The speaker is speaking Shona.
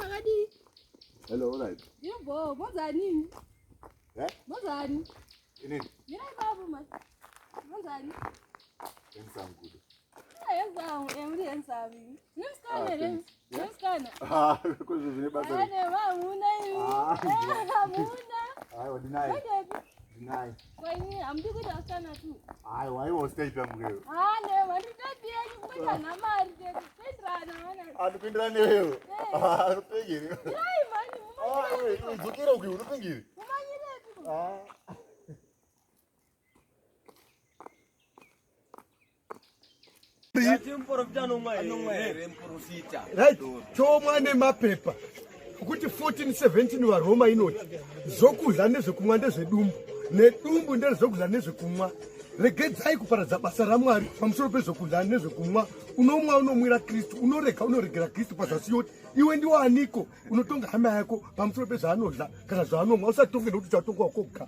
makadii? Hello, all right. Yebo, mozani? Eh? Mozani? Inini? Mirai babu man. Mozani? Handsome good. Handsome, eh, muri handsome. Musikana here? Musikana. Ah, kozvo zvine basa. Ane vamuna imi. Ah, Hamuna. Aiwa, ndinaye. Mandepi? Ndinaye. Kwaini hamudi kuita vasikana tu. Aiwa, aiwa usitaita mwewe. Ah, ne, vanditapi yenyu kuita namari tete. Kuenderana mana. Andikuenderana newewe. Ah, unopengeri. Mirai mani, Ah, iwe, dzokera uku, unopengeri. mumanyirepi? Ah. Ati muprofita anomwa here muprofita? Right, chomwa nemapepa kuti 1417 vaRoma inoti zvokudla nezvekumwa ndezvedumbu nedumbu ndezvokudla nezvekumwa. Regedzai kuparadza basa raMwari pamusoro pezvokudla nezvekumwa. Unomwa unomwira Kristu, unorega unoregera Kristu pazasi yoti iwe ndiwo aniko unotonga hama yako pamusoro pezvaanodla kana zvaanomwa. Usatonge nokuti uchatongwa koga.